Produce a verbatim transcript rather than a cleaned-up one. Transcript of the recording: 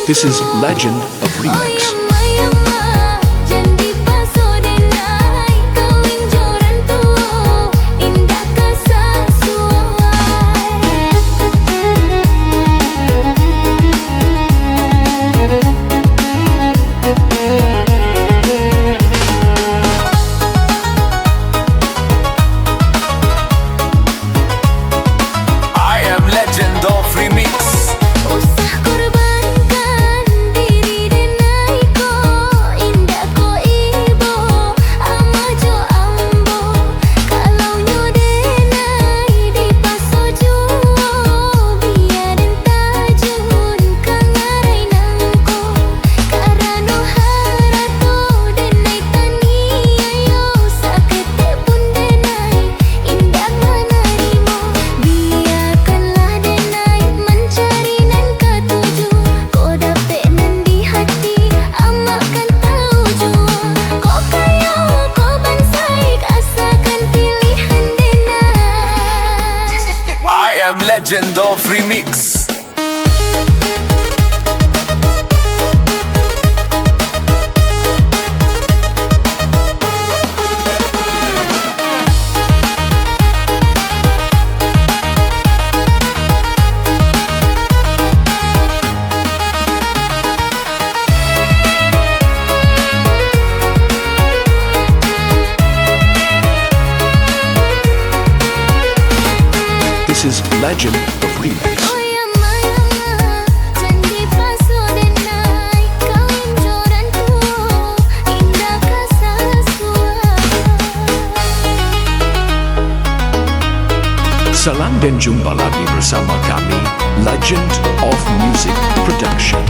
This is Legend of Remix. I am Legend of Remix. Usah korbankan diri denai ko, indak ko ibo, amah jo ambo. Kalau nyo denai dipaso juo, bia den tajun ka ngarai nangko. Karano harato denai taniayo, saketek pun denai indak manarimo. Biakanlah denai mancari nan katuju, ko dapek nan di hati, amak kan tau juo. Ko kayo, ko bansaik, asakan pilihan denai. I am Legend of Remix. This is Legend of Remix. Salam dan jumpa lagi bersama kami, Legend of Music Production.